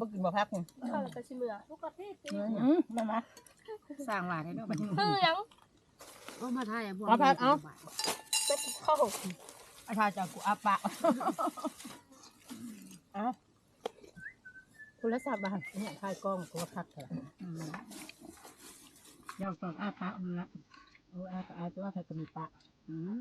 ບໍ່ກິນບໍ່ຜັກນີ້ ເຂົ້າແລ້ວກໍຊິເມືອ ທຸກອາທິດ ອືມ ມາ ມາ ສ້າງວ່າແທ້ເນາະບັດນີ້ ຄືຫຍັງ ໂອ້ ມາຖ່າຍ ມາພັກ ເອົາ ໄປກິນເຂົ້າ ອາ ຖ້າຈະກູອາປາກ ເອົາ ໂທລະສັບວ່າ ເອີຍ ຖ່າຍກ້ອງ ໂທລະພັກເຖາະ ອືມ ຢ່າຕ້ອງອາປາກເມືອ ໂອ້ ອາ ອາ ຕົວໃຜກໍມີປາກ ອືມ.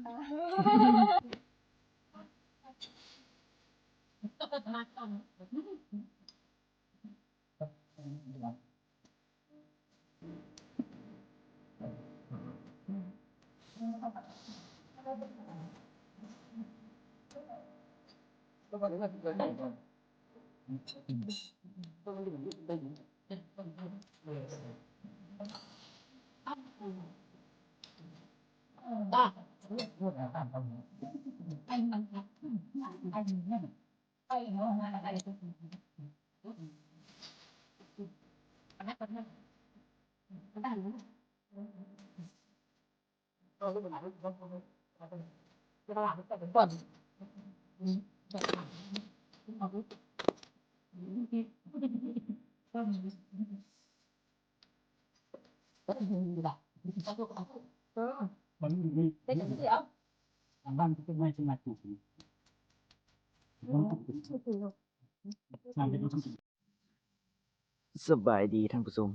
ສະບາຍດີທ່ານຜູ້ຊົມ,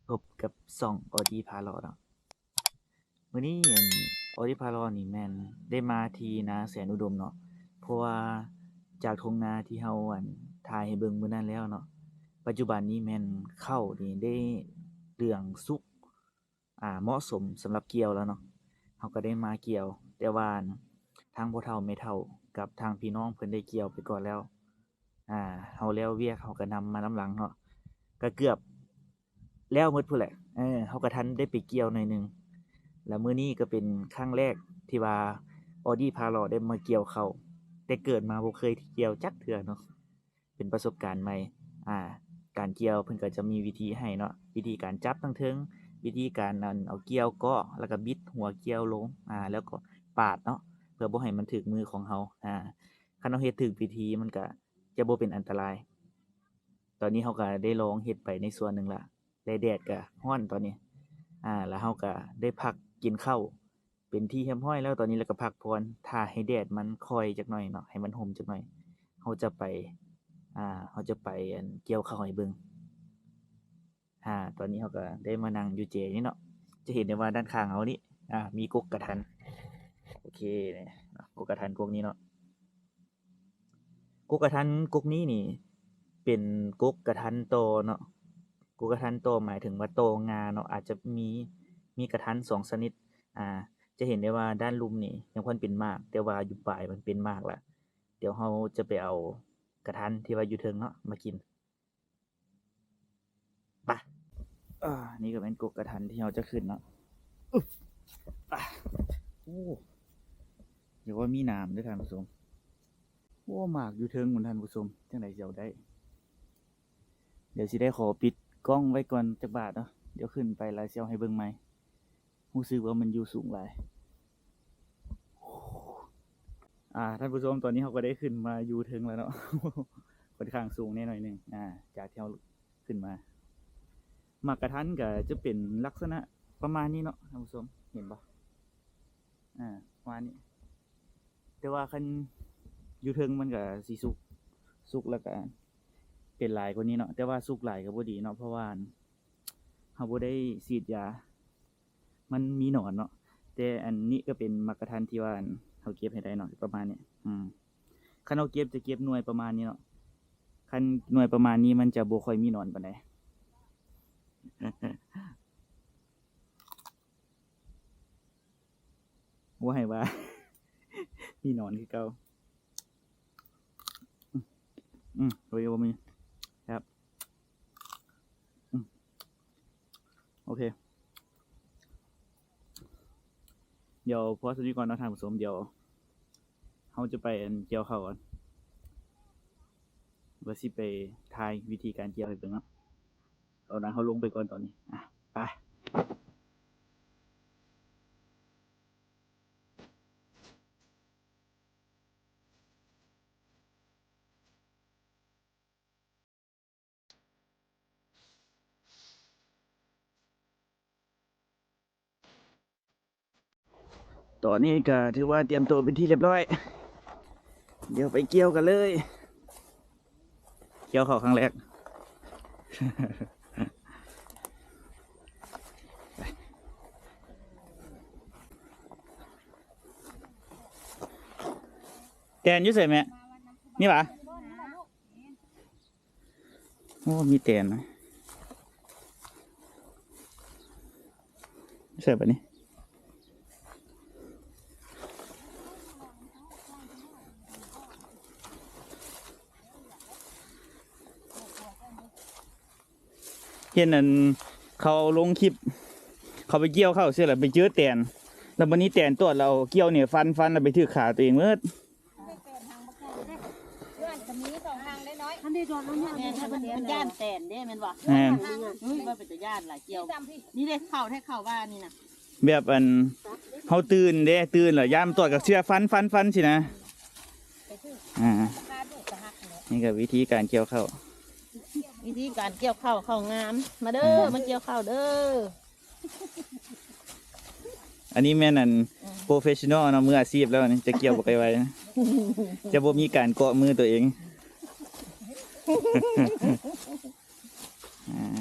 ພົບກັບຊ່ອງອໍດີພາເລາະເນາະ. ມື້ນີ້ ອັນ ອໍດີພາເລາະນີ້ແມ່ນໄດ້ມາທີ່ນາແສນອຸດົມເນາະ, ເພາະວ່າຈາກທົ່ງນາທີ່ເຮົາ ອັນ ຖ່າຍໃຫ້ເບິ່ງມື້ນັ້ນແລ້ວເນາະ, ປັດຈຸບັນນີ້ແມ່ນເຂົ້ານີ້ໄດ້ເຫຼືອງສຸກ ອ່າ ເໝາະສົມສຳລັບກ່ຽວແລ້ວເນາະ, ເຮົາກໍໄດ້ມາກ່ຽວ, ແຕ່ວ່າ ອັນ ທາງພໍ່ເຖົ້າແມ່ເຖົ້າກັບທາງພີ່ນ້ອງເພິ່ນໄດ້ກ່ຽວໄປກ່ອນແລ້ວ, ອ່າ ເຮົາແລ້ວວຽກເຮົາກໍນຳມານຳຫຼັງເນາະ, ກໍເກືອບແລ້ວໝົດພຸ້ນແຫຼະ, ເອີ ເຮົາກໍທັນໄດ້ໄປກ່ຽວໜ້ອຍໜຶ່ງ. ແລ້ວມື້ນີ້ກໍເປັນຄັ້ງແລກທີ່ວ່າອໍດີພາເລາະໄດ້ມາກ່ຽວເຂົ້າ, ແຕ່ເກີດມາບໍ່ເຄີຍກ່ຽວຈັກເທື່ອເນາະ. ເປັນປະສົບການໃໝ່. ອ່າ ການກ່ຽວເພິ່ນກໍຈະມີວິທີໃຫ້ເນາະ, ວິທີການຈັບທາງເທິງ, ວິທີການ ອັນ ເອົາກ່ຽວເກາະ ແລ້ວກໍບິດຫົວກ່ຽວລົງ, ອ່າ ແລ້ວກໍປາດເນາະ ເພື່ອບໍ່ໃຫ້ມັນຖືກມືຂອງເຮົາ. ອ່າ ຄັນເຮົາເຮັດຖືກວິທີມັນກໍຈະບໍ່ເປັນອັນຕະລາຍ. ຕອນນີ້ເຮົາກໍໄດ້ລອງເຮັດໄປໃນສ່ວນໜຶ່ງລະ ແລະ ແດດກໍຮ້ອນຕອນນີ້. ອ່າ ແລ້ວເຮົາກໍໄດ້ພັກກິນເຂົ້າ ເປັນທີ່ຮຽບຮ້ອຍແລ້ວຕອນນີ້, ແລ້ວກໍພັກຜ່ອນ ຖ້າໃຫ້ແດດມັນຄ່ອຍຈັກໜ້ອຍເນາະ, ໃຫ້ມັນຮົ່ມຈັກໜ້ອຍ, ເຮົາຈະໄປ ອ່າ ເຮົາຈະໄປ ອັນ ກ່ຽວເຂົ້າໃຫ້ເບິ່ງ. ອ່າ ຕອນນີ້ເຮົາກໍໄດ້ມານັ່ງຢູ່ເຈນີ້ເນາະ, ຈະເຫັນໄດ້ວ່າດ້ານຂ້າງເຮົານີ້ ອ່າ ມີກົກກະທັນ. ໂອເຄ ກົກກະທັນກົກນີ້ເນາະ. ກົກກະທັນກົກນີ້ນີ້ເປັນກົກກະທັນຕໍ່ເນາະ, ກົກກະທັນຕໍ່ໝາຍເຖິງວ່າຕໍ່ງ່າເນາະ, ອາດຈະມີ ມີກະທັນສອງຊະນິດ. ອ່າ ຈະເຫັນໄດ້ວ່າດ້ານລຸ່ມນີ້ຍັງບໍ່ທັນເປັນໝາກ, ແຕ່ວ່າຢູ່ປາຍມັນເປັນໝາກລະ. ດຽວເຮົາຈະໄປເອົາກະທັນທີ່ວ່າຢູ່ເທິງເນາະມາກິນ. ປະ ອ່າ ນີ້ກໍແມ່ນກົກກະທັນທີ່ເຮົາຈະຂຶ້ນເນາະ. ອຶບ ປະ ໂອ້ ຢ່າວ່າມີໜາມເດີ້ທ່ານຜູ້ຊົມ. ໂອ້ ໝາກຢູ່ເທິງພຸ້ນທ່ານຜູ້ຊົມ, ຈັ່ງໃດຊິເອົາໄດ້? ດຽວຊິໄດ້ຂໍປິດກ້ອງໄວ້ກ່ອນຈັກບາດເນາະ, ດຽວຂຶ້ນໄປແລ້ວຊິເອົາໃຫ້ເບິ່ງໃໝ່. ຮູ້ສຶກວ່າມັນຢູ່ສູງຫຼາຍ. ອ່າ ທ່ານຜູ້ຊົມ, ຕອນນີ້ເຮົາກໍໄດ້ຂຶ້ນມາຢູ່ເທິງແລ້ວເນາະ, ຂ້ອນຂ້າງສູງແດ່ໜ້ອຍໜຶ່ງ ອ່າ ຈາກທີ່ເຮົາຂຶ້ນມາ. ໝາກກະທັນກໍຈະເປັນລັກສະນະປະມານນີ້ເນາະ ທ່ານຜູ້ຊົມ, ເຫັນບໍ່? ອ່າ ປະມານນີ້, ແຕ່ວ່າຄັນຢູ່ເທິງມັນກໍຊິສຸກ ສຸກແລ້ວກໍເປັນຫຼາຍກວ່ານີ້ເນາະ, ແຕ່ວ່າສຸກຫຼາຍກໍບໍ່ດີເນາະ, ເພາະວ່າເຮົາບໍ່ໄດ້ສີດຢາ. ມັນມີໜອນເນາະ, ແຕ່ອັນນີ້ກໍເປັນໝາກກະທັນທີ່ວ່າ ອັນ ເຮົາເກັບໃຫ້ໄດ້ເນາະ ປະມານນີ້. ອືມ ຄັນເຮົາເກັບຈະເກັບໜ່ວຍປະມານນີ້ເນາະ, ຄັນໜ່ວຍປະມານນີ້ມັນຈະບໍ່ຄ່ອຍມີໜອນປານໃດ. ບໍ່ໃຫ້ວ່າ ມີໜອນຄືເກົ່າ. ອືມ ອືມ ໂອ້ຍ ບໍ່ມີ ແຊບ. ອືມ ໂອເຄ ດຽວພໍສ່ຳນີ້ກ່ອນເນາະທ່ານຜູ້ຊົມ, ດຽວເຮົາຈະໄປ ອັນ ກ່ຽວເຂົ້າກ່ອນ, ວ່າຊິໄປຖ່າຍວິທີການກ່ຽວໃຫ້ເບິ່ງເນາະ. ເອົານະ ເຮົາລົງໄປກ່ອນຕອນນີ້ ອ່ະ ໄປ. ຕອນນີ້ກໍຖືວ່າຕຽມໂຕເປັນທີ່ຮຽບຮ້ອຍ ດຽວໄປກ່ຽວກັນເລີຍ. ກ່ຽວເຂົ້າຄັ້ງແລກ. ແຕນຢູ່ໃສແມ່? ນີ້ຫວາ? ໂອ້ ມີແຕນນະ. ໃສ່ບາດນີ້ ເຫັນອັນເຂົາເອົາລົງຄລິບ ເຂົາໄປກ່ຽວເຂົ້າເສຍແລ້ວໄປເຈີແຕນ ແລ້ວບາດນີ້ແຕນຕອດ ແລ້ວເອົາກ້ຽວນີ້ຟັນ ຟັນແລ້ວໄປຖືກຂາຕົວເອງເໝິດ. ຢ້ານກໍມີສອງທາງໄດ້ນ້ອຍ ອັນນີ້ໂດດລົງ ແມ່ນ ເພິ່ນຢ້ານແຕນເດ້ແມ່ນບໍ່? ແມ່ນ. ເຮີ້ຍ ວ່າເປັນຕາຢ້ານຫຼາຍ ກ່ຽວ ນີ້ເດ້ ເຂົ້າແທ້ ເຂົ້າວ່ານີ້ນະ ແບບອັນເຮົາຕື່ນເດ້ ຕື່ນແລ້ວຢ້ານມັນຕອດກັບເຊືອກ ຟັນ ຟັນ ຟັນຊີ້ນະ. ອ່າ ນີ້ກໍວິທີການກ່ຽວເຂົ້າ ວິທີການກ່ຽວເຂົ້າ ເຂົ້າງາມ ມາເດີ ອ່າ ມາກ່ຽວເຂົ້າເດີ. ອັນນີ້ແມ່ນອັນ ອືມ ໂປຣເຟສຊັນນໍເນາະ ມືອາຊີບແລ້ວ ອັນນີ້ຈະກ່ຽວບໍ່ໄກໄວນະ ຈະບໍ່ມີການເກາະມືຕົວເອງ. ອ່າ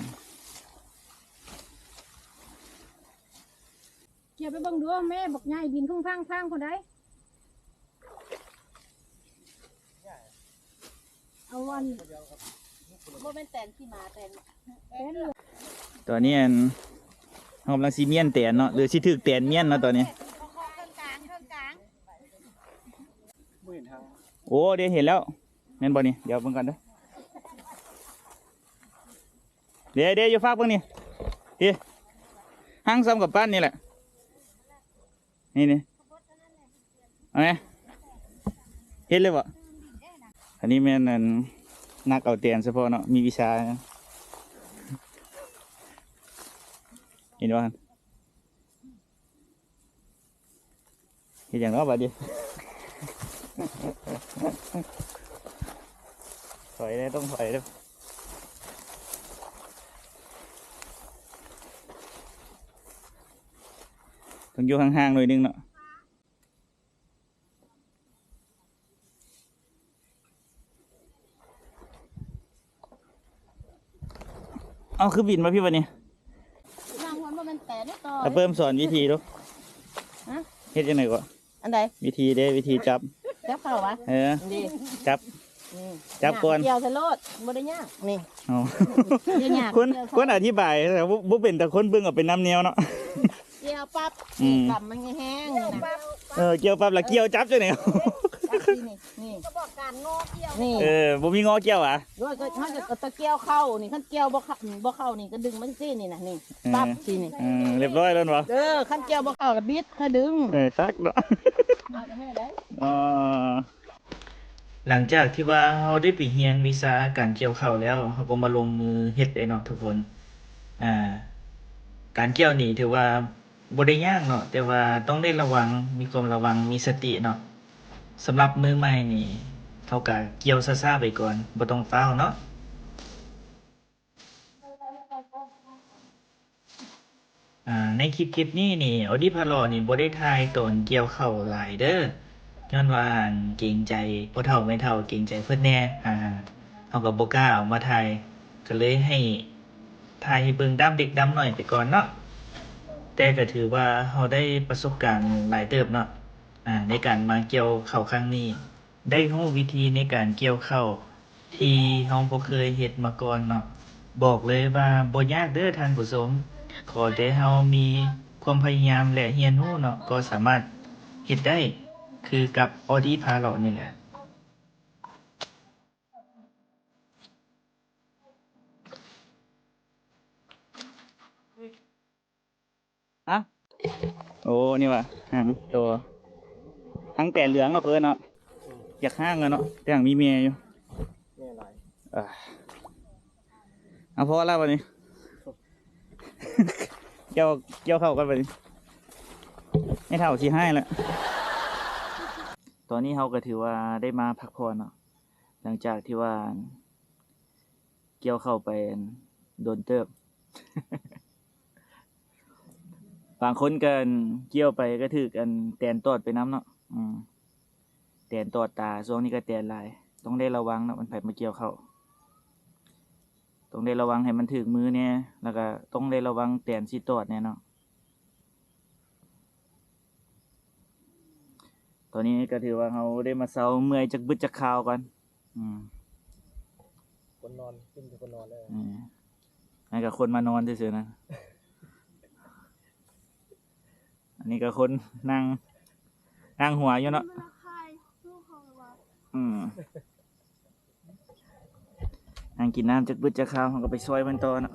ກ່ຽວໄປເບິ່ງດູແມ່ ບັກໃຫຍ່ບິນພຸ້ງຟັ້ງໆ ພຸ້ນໃດ. ເອົາອັນ ບໍ່ແມ່ນແຕນຂີ້ໝາ ແຕນ ແຕນ ຕອນນີ້ອັນ ເຮົາກຳລັງຊິມ້ຽນແຕນເນາະ ຫຼືຊິຖືກແຕນມ້ຽນເນາະຕອນນີ້. ໂອ້ ເດ້ ເຫັນແລ້ວ ແມ່ນບໍ່ນີ້? ດຽວເບິ່ງກ່ອນເດີ ເດ້ ເດ້ ຢູ່ຟາກເບິ່ງນີ້ ພີ້ ຮັ່ງສ່ຳກັບປັ້ນນີ້ແຫຼະ. ນີ້ ນີ້ ເອົາແມ ເຮັດເລີຍບໍ່? ອັນນີ້ແມ່ນອັນ ນັກເອົາແຕນສະເພາະເນາະ ມີວິຊາ ເຫັນບໍ່ຫັ້ນ? ເຮັດຫຍັງເນາະບາດນີ້? ຖອຍເດ້ ຕ້ອງຖອຍເດ້ ຕ້ອງຢູ່ຫ່າງໆ ໜ້ອຍໜຶ່ງເນາະ. ເອົາ ຄືບິນມາພີ້ບາດນີ້ ນາງຮອນບໍ່ແມ່ນແຕນເດ້ ຕໍ່ ອາເປີ້ມສອນວິທີດູ ຮະ ເຮັດຈັ່ງໃດເກາະ? ອັນໃດ? ວິທີເດ້ ວິທີຈັບ ຈັບເຂົ້າຫວາ? ເອີ ນີ້ ຈັບ ນີ້ ຈັບກ່ອນ ກ່ຽວໃສ່ໂລດ ບໍ່ໄດ້ຍາກ ນີ້ ເອົາ ບໍ່ໄດ້ຍາກ ຄົນ ກ່ຽວເຂົ້າ ຄົນອະທິບາຍ ແຕ່ວ່າບໍ່ ບໍ່ເປັນ ແຕ່ຄົນເບິ່ງເອົາເປັນນຳແນວເນາະ. ກ່ຽວປັບ ອືມ ນີ້ ກຳມັນແຫ້ງໆ ນີ້ນະ ເອີ ກ່ຽວປັບລະກ່ຽວຈັບຈັ່ງໃດ? ຈັບຊີ້ນີ້ ນີ້ ກະບອກການງໍກ່ຽວ ນີ້ ເອີ ບໍ່ມີງໍກ່ຽວຫວາ? ໂດຍ ກໍເຮົາຈະ ກໍຈະກ່ຽວເຂົ້ານີ້ ຄັນກ່ຽວບໍ່ເຂົ້າ ບໍ່ເຂົ້ານີ້ກໍດຶງມາຈັ່ງຊີ້ນີ້ນະ ນີ້ ເອີ ປັບຊີ້ນີ້ ເອີ ຮຽບຮ້ອຍແລ້ວຫວາ? ເອີ ຄັນກ່ຽວບໍ່ເຂົ້າລະບິດຄ່ອຍດຶງ ເອີ ຕັກເນາະ ເອົາແທ້ໄດ໋ ອໍ. ຫຼັງຈາກທີ່ວ່າເຮົາໄດ້ໄປຮຽນວິຊາການກ່ຽວເຂົ້າແລ້ວ ເຮົາກໍມາລົງມືເຮັດເລີຍເນາະທຸກຄົນ. ອ່າ ການກ່ຽວນີ້ຖືວ່າບໍ່ໄດ້ຍາກເນາະ ແຕ່ວ່າຕ້ອງໄດ້ລະວັງ ມີຄວາມລະວັງ ມີສະຕິເນາະ. ສຳລັບມືໃໝ່ນີ້ ເຮົາກະກ່ຽວຊ້າໆໄປກ່ອນ ບໍ່ຕ້ອງຟ້າວເນາະ. ອ່າ ໃນຄລິບ ຄລິບນີ້ນີ້ ອໍດີພາຫຼໍ່ນີ້ບໍ່ໄດ້ຖ່າຍຕອນກ່ຽວເຂົ້າຫຼາຍເດີ ຍ້ອນວ່າ ອັນ ເກງໃຈພໍ່ເຖົ້າແມ່ເຖົ້າ ເກງໃຈເພິ່ນແດ່ ອ່າ ເຮົາກໍບໍ່ກ້າເອົາມາຖ່າຍ ກໍເລີຍໃຫ້ຖ່າຍໃຫ້ເບິ່ງດ້າມເລັກດ້າມນ້ອຍໄປກ່ອນເນາະ. ແຕ່ກໍຖືວ່າເຮົາໄດ້ປະສົບການຫຼາຍເຕີບເນາະ ອ່າ ໃນການມາກ່ຽວເຂົ້າຄັ້ງນີ້. ໄດ້ຮູ້ວິທີໃນການກ່ຽວເຂົ້າທີ່ເຮົາບໍ່ເຄີຍເຮັດມາກ່ອນເນາະ. ບອກເລີຍວ່າບໍ່ຍາກເດີທ່ານຜູ້ຊົມ, ຂໍແຕ່ເຮົາມີຄວາມພະຍາຍາມ ແລະ ຮຽນຮູ້ເນາະ ກໍສາມາດເຮັດໄດ້ຄືກັບອໍດີພາເລາະນີ້ແຫຼະ. ຮະ? ໂອ້ ນີ້ຫວາ ຫາງໂຕ ຫາງແຕນເຫຼືອງເນາະ ເພິ່ນເນາະ ຢາກຫາງແລ້ວເນາະ ແຕ່ຫາງມີແມ່ຢູ່ ແມ່ຫຼາຍ ເອີ ເອົາ ພໍແລ້ວບັດນີ້ ກ່ຽວ ກ່ຽວເຂົ້າກ່ອນບັດນີ້ ແມ່ເຖົ້າຊິຮ້າຍແລ້ວ. ຕອນນີ້ເຮົາກໍຖືວ່າໄດ້ມາພັກຜ່ອນເນາະ ຫຼັງຈາກທີ່ວ່າ ກ່ຽວເຂົ້າໄປ ອັນ ດົນເຕີບ ບາງຄົນກໍ ອັນ ກ່ຽວໄປກໍຖືກ ອັນ ແຕນຕອດໄປນຳເນາະ. ອືມ ແຕນຕອດຕາ ຊ່ວງນີ້ກໍແຕນຫຼາຍ ຕ້ອງໄດ້ລະວັງເນາະ ມັນໃຜມາກ່ຽວເຂົ້າ ຕ້ອງໄດ້ລະວັງໃຫ້ມັນຖືກມືແດ່ ແລ້ວກໍຕ້ອງໄດ້ລະວັງແຕນຊິຕອດແດ່ເນາະ. ຕອນນີ້ກໍຖືວ່າເຮົາໄດ້ມາເຊົາເມື່ອຍຈັກບຶດຈັກຄາວກ່ອນ. ອືມ ຄົນນອນ ກິນແຕ່ຄົນນອນເດີ. ເອີ ນັ້ນກໍຄົນມານອນຊື່ໆນະ. ອັນນີ້ກໍຄົນນັ່ງ ນັ່ງຫົວຢູ່ເນາະ. ອືມ ນັ່ງກິນນ້ຳຈັກບຶດຈັກຄາວ ເຮົາກໍໄປຊ່ອຍເພິ່ນຕໍ່ເນາະ.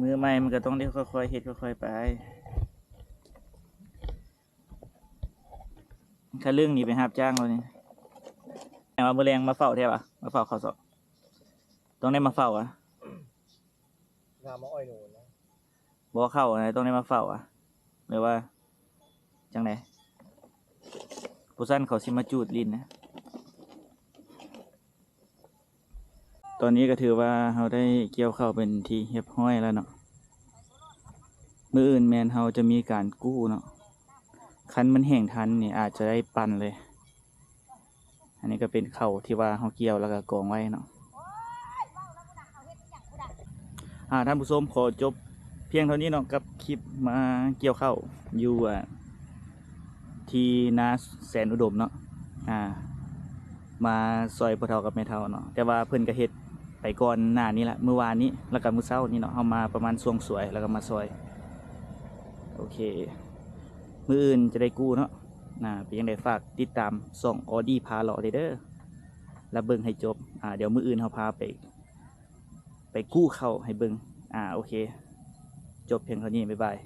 ມືໃໝ່ມັນກໍຕ້ອງໄດ້ຄ່ອຍໆເຮັດ ຄ່ອຍໆໄປ. ຄະລຶ້ງນີ້ໄປຮັບຈ້າງແລ້ວນີ້. ແຕ່ວ່າມື້ແລງມາເຝົ້າແທ້ຫວາ? ມາເຝົ້າເຂົ້າສອກ ຕ້ອງໄດ້ມາເຝົ້າຫວາ? ງາມມາອ້ອຍໜູນະ. ບໍ່ເຂົ້ານະ ຕ້ອງໄດ້ມາເຝົ້າຫວາ ຫຼືວ່າຈັ່ງໃດ? ບໍ່ຊັ້ນເຂົາຊິມາຈູດຫຼິ້ນນະ. ຕອນນີ້ກໍຖືວ່າເຮົາໄດ້ກ່ຽວເຂົ້າເປັນທີ່ຮຽບຮ້ອຍແລ້ວເນາະ. ມື້ອື່ນແມ່ນເຮົາຈະມີການກູ້ເນາະ. ຄັນມັນແຫ້ງທັນນີ້ອາດຈະໄດ້ປັ່ນເລີຍ. ອັນນີ້ກໍເປັນເຂົ້າທີ່ວ່າເຮົາກ່ຽວແລ້ວກໍກອງໄວ້ເນາະ. ອາ ທ່ານຜູ້ຊົມ ຂໍຈົບພຽງເທົ່ານີ້ເນາະ ກັບຄລິບມາກ່ຽວເຂົ້າຢູ່ ອາ ທີ່ນາແສນອຸດົມເນາະ. ອາ ມາຊ່ອຍພໍ່ເຖົ້າກັບແມ່ເຖົ້າເນາະ ແຕ່ວ່າເພິ່ນກໍເຮັດໄປກ່ອນໜ້ານີ້ລະ ມື້ວານນີ້ ແລ້ວກໍມື້ເຊົ້ານີ້ເນາະ ເຮົາມາປະມານຊ່ວງສວຍ ແລ້ວກໍມາຊ່ອຍ. ໂອເຄ ມື້ອື່ນຈະໄດ້ກູ້ເນາະ. ອາ ເປັນຈັ່ງໃດ ຝາກຕິດຕາມຊ່ອງອໍດີພາເລາະເດີ ແລ້ວເບິ່ງໃຫ້ຈົບ. ອາ ດຽວມື້ອື່ນເຮົາພາໄປ ໄປກູ້ເຂົ້າໃຫ້ເບິ່ງ. ອາ ໂອເຄ ຈົບພຽງເທົ່ານີ້ ບາຍບາຍ.